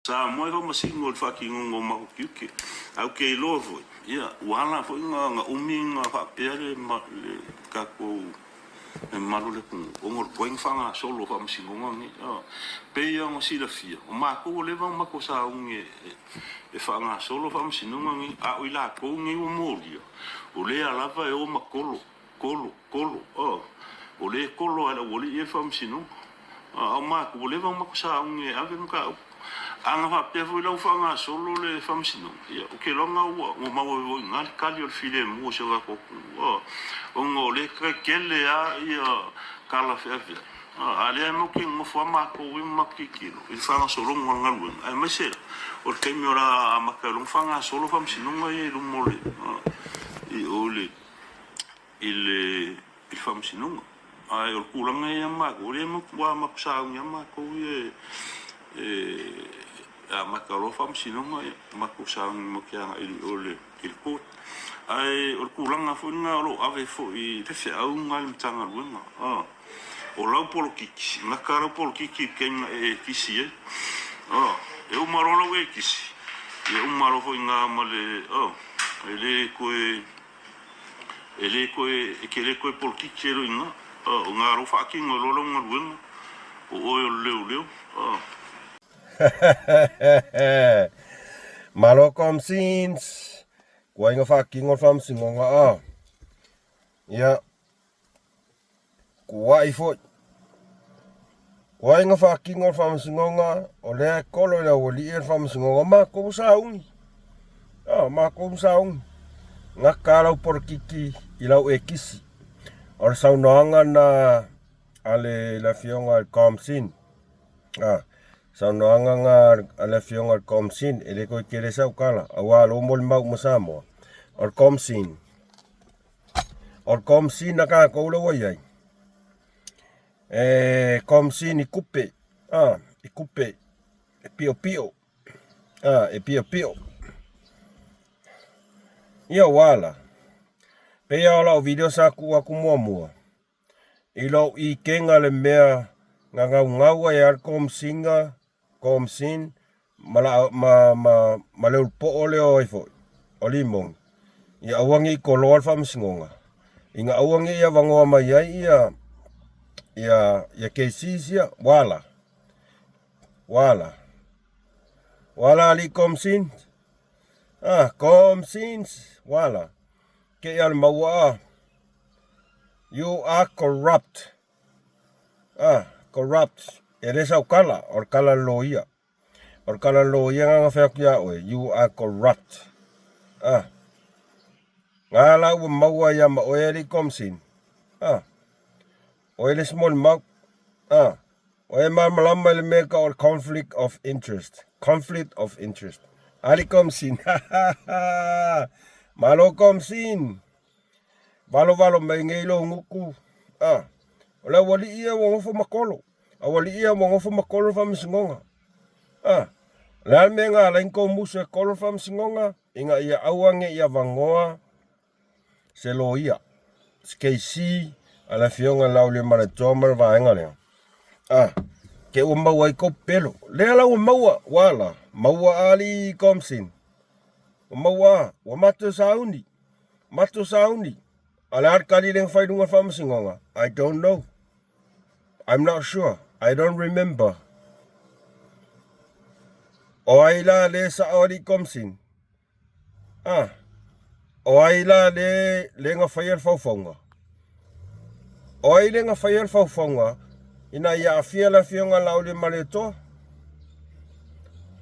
Samoa e faamasino i le faatinoina o matou tiute. Ae ou te iloa foi, ia, ua ala foi ona umi ona faapea le tatou le mamalu o le atunuu ona o le tuai ona faagasolo o faamasinoga nei. E pei lava ona silafia, o matou ua leva ona matou sauni e faagasolo faamasinoga nei, a o i latou nei ua molia, o lea lava e o ma kolo. Kolo, kolo, oh, o lea e kolo lava e le aualii ia le faamasinoga. A o matou, ua leva ona matou sauni e ave le mataupu. A na faapea foi la ua faagasolo le faamasinoga, ia, ou te iloa ua maua ai foi i ina le tali o le filemu o si o tatou atunuu, oh, ona o lea e tele lava ia tala feaveai. A o lea e matou te nonofo lava matou ia ma matou tilotilo i le faagasologa o le galuega, aemaise la o le taimi o le a amata ai loa ona faagasolo faamasinoga ia i luma o le, i o i le i le faamasinoga. Ae o le tulaga ia ia matou, o lea ua matou sauni lava matou ia e amata loa faamasinoga, ia matou sauni matou te agai i o i le court. Ae o le tulaga foi lena o lo o ave foi i faifeau i le Matagaluega. O lau polokiki, gata lau polokiki i le taimi na e kisi ai. E uma loa lau e kisi, ia uma loa foi i ina ma le, e le toe E le toe, e te le toe polokiki ai loa i ina. O ina loa faatino ai loa lau galuega, o oe o le leoleo. Malo Comsins, kua inga faatino le faamasinoga a. Ia, Kuai foi. Kuai na faatino le faamasinoga, o lea e kolo i le aualii le faamasinoga, o matou sauni. O matou sauni. Gata lau polokiki i lau ekisi. O le saunoaga na a le afioga i le Komsin. A, saunoaga na a le afioga i le Komsin, e le toe tele sau tala, aua o lou molimau ma Samoa. O le Komsin, O le Komesina tatou lea ua i ai, e Komesina i tupe, a, i tupe e piopio, a, e piopio. Ia ua ala, pei lava o lau video sa tuu atu muamua, i lou ikega le mea na naunau ai lava le Komesina Komsin ma la ma ma ma le ulupo'o lea o ai foi o Limoni, ia aua ne i koloa le faamasinoga, ina aua ne i avanoa mai ai ia ia ia cases ia, ua ala, ua ala, ua ala alii Komsin, ah Komsins, ua ala, te i a le maua a, you are corrupt. Ah, corrupt. E le sau kala, o le kala le loia. O le kala le loia nga nga atu ia oe, you are corrupt. Ah. Nga la ua maua ia ma oe ali komsin. Ah. Oe le small mouth. Ah. Oe malamalama i le mea ka o le conflict of interest. Conflict of interest. Ali komsin. Malo komsin. Valovalo mai nei lou gutu, a, o le aualii ia ua nofo ma kolo, aualii ia ua nofo ma kolo le faamasinoga. A, o le a le mea na ala ai na tou musu e kolo le faamasinoga? Ina ia aua ne i avanoa se loia, se KC a le Afioga i le Laauliamaletoa ma le vaega lea. A, te ua maua ai kou pepelo. Lea la ua maua, ua ala, maua alii Komsin. Ua maua, ua matou sauni. Matou sauni. A le a le tali lea na fai i luga o le faamasinoga? I don't know. I'm not sure. I don't remember. O ai la le sao alii Komsin? Ah, o ai la le, le na faia le faufauga? O ai le na faia le faufauga ina ia aafia le Afioga Laauliamaletoa?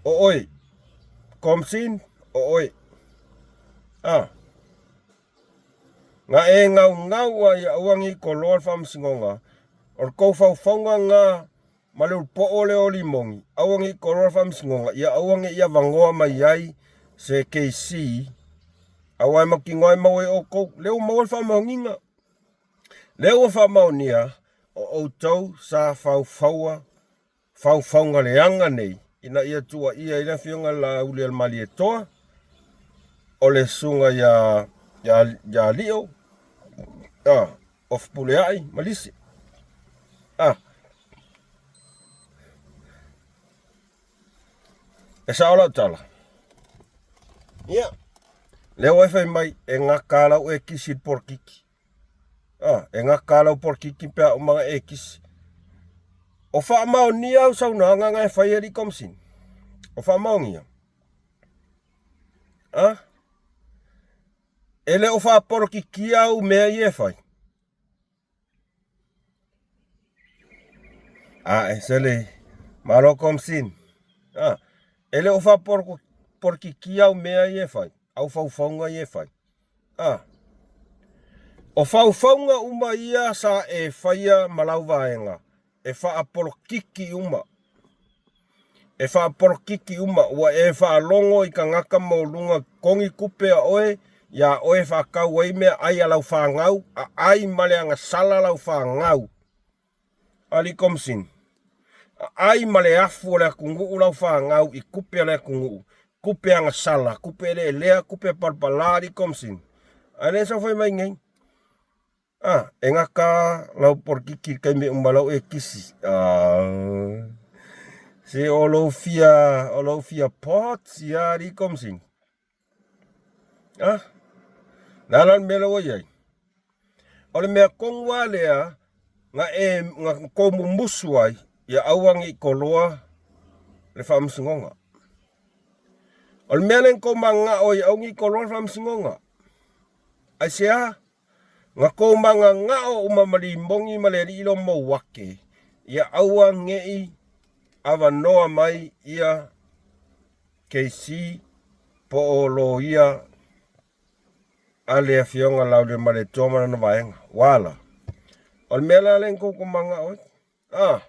O oe. Komsin, o oe. Ah. Na e gaugau ai aua ne i koloa le faamasinoga, o le tou faufauga lena ma le ulupoo lea o Limoni, aua ne i koloa le faamasinoga, ia aua ne i avanoa mai ai se KC, aua e mautinoa e maua e outou. Lea ua maua le faamaoniga. Lea ua faamaonia, o outou sa faufaua faufauga leaga nei ina ia tuuaia ai le Afioga i le Laaulialemalietoa, o le Susuga ia, ia, ia Lio, ah, o Fepuleai ma Lise. Ah. E sao lau tala. Ia, lea ua e fai mai, e gaka lau e kisi i le polokiki. Ah, e gaka lau polokiki pe a uma e kisi. O faamaonia au saunoaga nga e fai e alii Komasini. O faamaonia. Ah, e le o faapolokikia au mea ia e fai. Ae sele malo Komasini. Ah, e le o faapolokikia au mea ia e fai, au faufauga ia e fai. Ah. O faufauga uma ia sa e faia ma lau vaega, e faapolokiki uma. E faapolokiki uma, ua e faalogo i tagata maualuga totogi tupe a oe, iā oe e faatau ai meaai a lau fanau, aai ma le agasala lau fanau. Alii Komasini, aai ma le afu o le atunuu lau fanau i tupe a le atunuu, tupe agasala, tupe eleelea, tupe palapala Alii Komasini. Ae le sau fai mai nei. Ah, e gaka lau polokiki i le taimi e uma lau e kisi. Ah. Se o lou fia, o lou fia pots ia Alii Komasini. Ah, le a la le mea lea ua i ai? O le mea tonu lava lea na e na kou mumusu ai ia aua ne i koloa le faamasinoga. O le mea lea na kou mananao ai ia aua ne i koloa le faamasinoga. Aisea? Na kou mananao uma ma Limoni ma le alii lea o Mouake ia aua ne i avanoa mai ia KC po o loia a le Afioga Laauliamaletoa ma lana vaega. Ua ala. O le mea la lea na tou manao ai. Ah.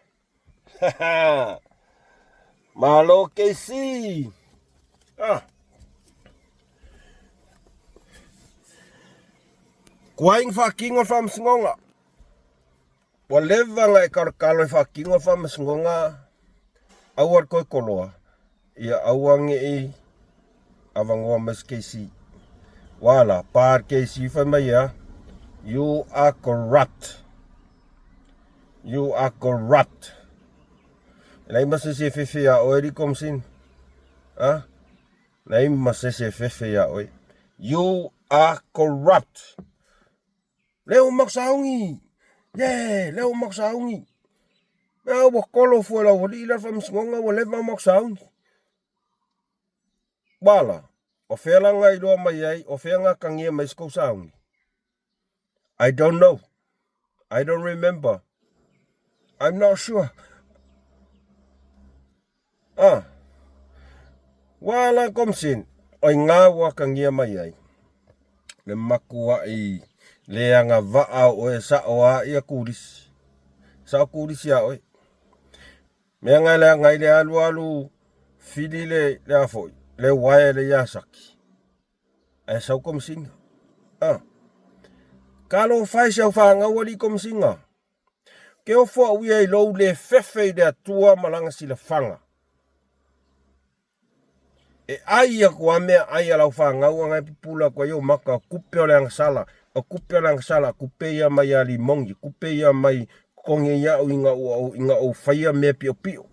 Malo KC. Ah. Kuai na faatino le faamasinoga. Ua leva ona e kalokalo e faatino le faamasinoga aua le toe koloa, ia aua ne i avanoa mai se KC. Ua ala, pa le KC fai mai ea, you are corrupt. You are corrupt. E leai ma se isi e fefe iā oe alii Komasini. Ha? Leai ma se isi e fefe iā oe. You are corrupt. Lea ua maku sauni. Yeah, lea ua maku sauni. Mea ua kolo fua lau alii la faamasinoga ua leva maku sauni. Wala, o fea la nga iloa mai ai, o fea nga kagia mai si kou sauni? I don't know. I don't remember. I'm not sure. Ah. Ua la Komasini, o i ngā ua kagia mai ai. Le makuaʻi le agavaa o oe sao a ia kulisi. Sao kulisi a oe. Mea ngai le ngai le alu alu fili le le a foi, le wae le ia saki. Ae sau Komasina. Ah. Kalo fai si au whangau ali Komasina. Ke ofo au ia i lou le fefe i le Atua ma lana silafaga. E ai aku a mea ai a lau fanau anga e pupula aku ai o maka, o kupe o le agasala, o kupe o le agasala, kupe ia mai ia Limongi, kupe ia mai kokogi ai au ina ua ina ou faia mea piopio.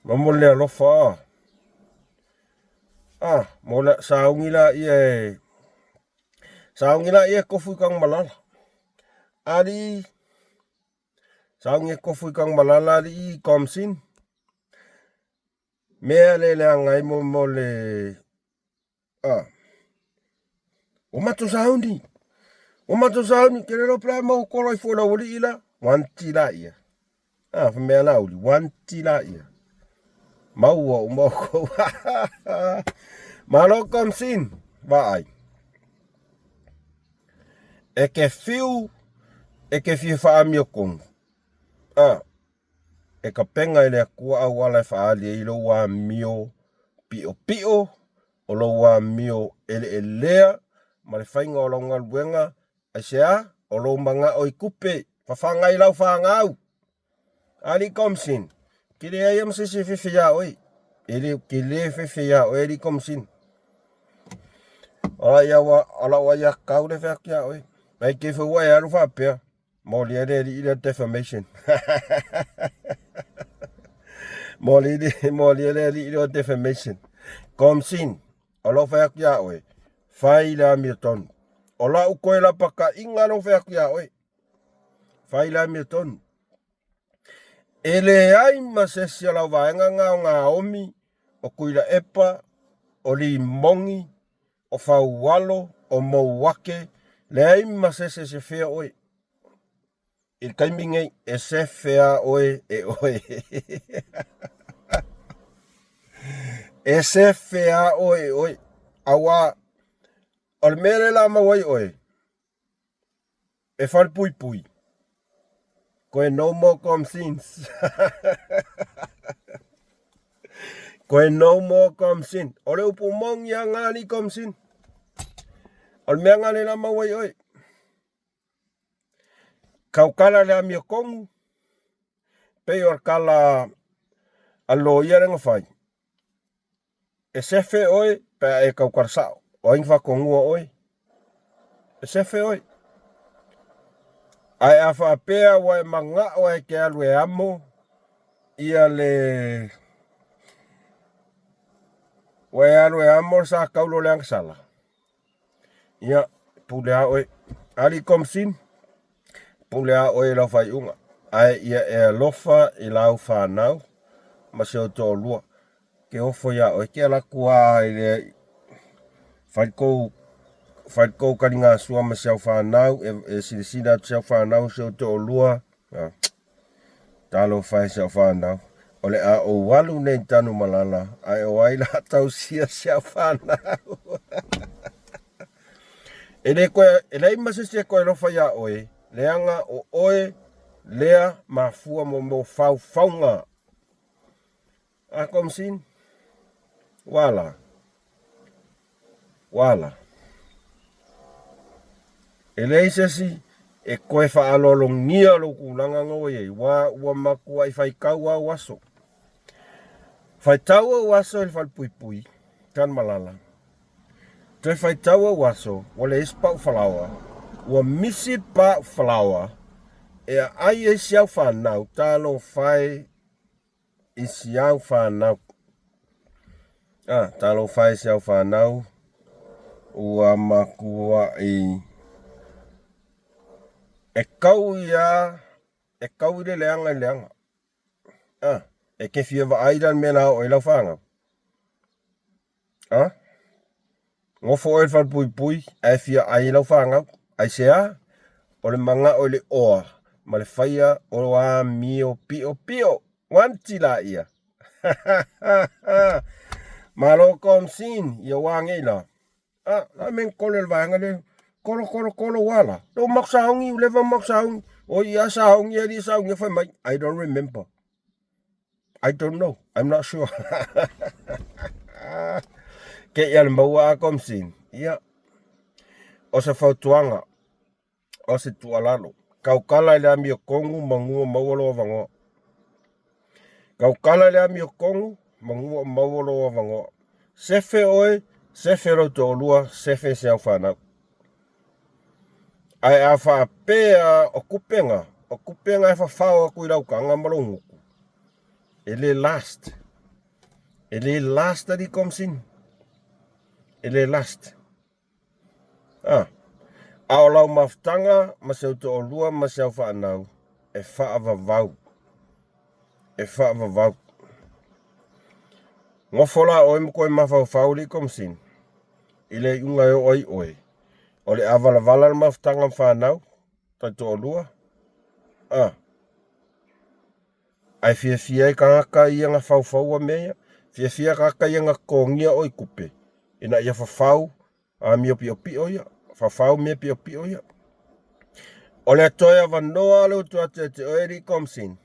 Ma mo le alofa a, mo le sauni la ia e Saogi la ia e kofu i Tanumalala. Alii, saogi e kofu i Tanumalala alii Komsin. Mea le leaga ai mo mo le a. Ua matou sauni. Ua matou sauni ke le lo pla mau kolo i fo la alii la. Wanti la ia. A, fa mea la uli, wanti la ia. Maua uma o kou. Malo Komsin, vaai. E ke fiu, e ke fia whaamio konu. A, e ka penga i le Atua auala e whaali ai lou amio piopio, o lou amio eleelea, ma le faiga o lau galuega, Aisea? O lou manao i kupe, fafaga i lau fanau. Alii Komasini, ke leai a ma se isi e fefe iā oe. E le, ke le fefe iā oe alii Komasini. O la ia ua, o lau aiatatau lea e fai atu iā oe. Mai ke foi ua e alu faapea, molia le alii lea defamation. Mo ali le alii lea o defamation. Komsin, o lou fai atu ia oe, fai le amiotonu. O lau koe lapataiga lou fai atu ia oe, fai le amiotonu. E leai ma se isi o lau vaega na o Naomi, o Tuilaepa, o Limogi, o Faualo, o Mouake, leai ma se isi e sefea oe. I le taimi nei, e sefe a oe e oe. E sefe a oe e oe. Aua, o le mea lea la maua ai oe, e falepuipui. Koe no more comsins. Koe no more comsin. O le upu moni a ngā ni comsin. O le mea ngā le la maua ai oe. Kaukala le amiotonu, pei o le kala a loia le na fai. E sefe oe pe a e kaukala sao. O ai na whakonua oe? E sefe oe. Ae a faapea ua e manao e ke alu e amo ia le ua e alu e amo le sa kaulo le agasala. Ia, pule a oe. Ali Komsin, pule a oe i lau faaiuga. Ae ia e alofa i lau fanau ma si ou toalua. Ke ofo iā oe, ke ala atu a i le fai kou fai kou kaligasua ma si au fanau, e, e silasila atu si au fanau si ou toalua. Talofa e si au fanau. O le a ou alu nei i Tanumalala, ae o ai la tausia si au fanau. E le koe, e leai ma se isi e koe alofa iā oe, leaga o oe lea mafua mo mo faufauga. A Komsin, ua ala. Ua ala. E leai se isi e koe faaaloalogia lou tulaga na ua i ai, ua, ua matuai faitau au aso. Faitau au aso i le falepuipui, Tanumalala. Toe faitau au aso, ua leai se pau falaoa, ua misi le pau falaoa e aai ai si au fanau, talofa e i si au fanau. Ah, talofa e si au fanau, ua matuai e kau ia, e kau i le leaga i le leaga. Ah, e ke fia vaai la le mea la oo ai lau fanau. A? Nofo oe i le falepuipui ae fia ai i lau fanau. Aisea? O le manao i le oa ma le faia o amio piopio. Wanti la ia. Malo Komsin, ia ua ngei la. A, la men kolo le vaega le kolo kolo kolo wala. Lo mak saongi, u leva mak saongi. O ia saongi ali saongi fai mai. I don't remember. I don't know. I'm not sure. Ke ia le maua a Komsin. Ia. O se fautuaga, o se tuualalo, kaukala i le amiotonu manu o maua lou avanoa. Kaukala i le amiotonu manu o maua lou avanoa. Sefe oe, sefe lou toalua, sefe si au fanau. Ae a faapea o kupega, o kupega e fafao atu i lau taga ma lou gutu, e le last. E le last alii Komesina. E le last. A, a o lau mafutaga ma si ou toalua ma si au fanau e faavavau. E faavavau. Nofo la oe ma koe mafaufau alii Komesina i le iuga e oo ai oe. O le a valavala le mafutaga ma fanau, taitoalua. A. Ae fiafia ai tagata ia na faufaua mea ia. Fiafia tagata ia na totogia oe i tupe ina ia fafau amio piopio ia, fafau mea piopio ia. O le toe avanoa le utu atu ia te oe alii Komsin,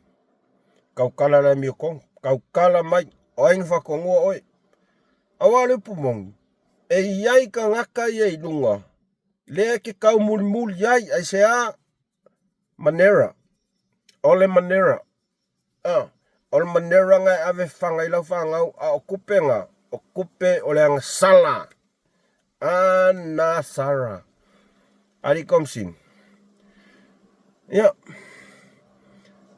kaukala le amiotonu, kaukala mai, o ai na faatonuga oe? Aua o le upu moni, e i ai tagata ia i luga, lea e te taumulimuli ai, aisea? Manera, o le manera, a, o le manera na e ave faga i lau fanau, a o tupe na, o tupe o le agasala. Anasara. Alii Komsin. Ia,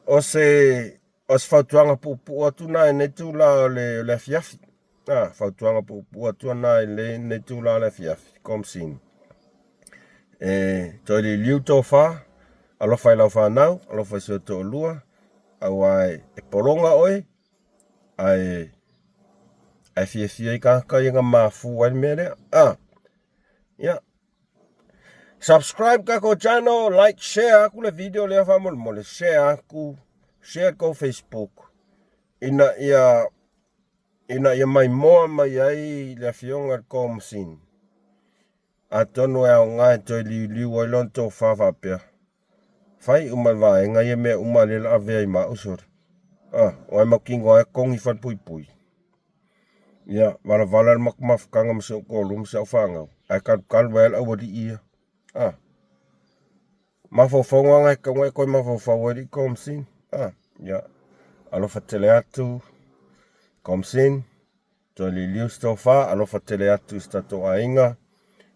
o se. O se fautuaga puupuu atu na i lenei itula o le, le afiafi. A, fautuaga puupuu atu na i lenei itula o le afiafi, Komasini. E toe liliu tofa, alofa i lau fanau, alofa i si ou toalua, aua e pologa oe, ae ae fiafia ai tagata ia na mafua ai le mea lea. A, ia, Subscribe tatou channel, like, share atu le video lea faamolemole, share atu, share tou Facebook ina ia ina ia maimoa mai ai le afioga i le Komasini. Atonu e aoga e toe liuliu ai lona tofa faapea. Fai uma le vaega ia mea uma lea la avea i ma au sole. Ah, o ai mautinoa ai togi falepuipui. Ia, valavala le matou mafutaga ma si ou toalua ma si au fanau, ae talukalu ai le aualii ia. Ah. Mafaufauga na e tatau ona e toe mafaufau ai alii Komasini. Ah, ia. Alofa tele atu, Komasini. Toe liliu se tofa, alofa tele atu i se tatou aiga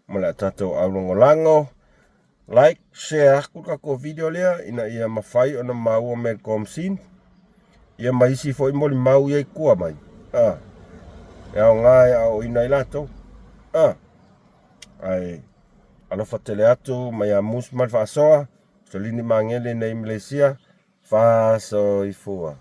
ma le a tatou aulagolago. Like, share atu le tatou video lea ina ia mafai ona maua mai e le Komasini ia ma isi foi molimau ia i tua mai. Ah, e aoga e aoaoina ai latou. Ah, ae alofa tele atu mai ia Mus ma le faasoa, Solini Magele nei i Malaysia, Faasoifua.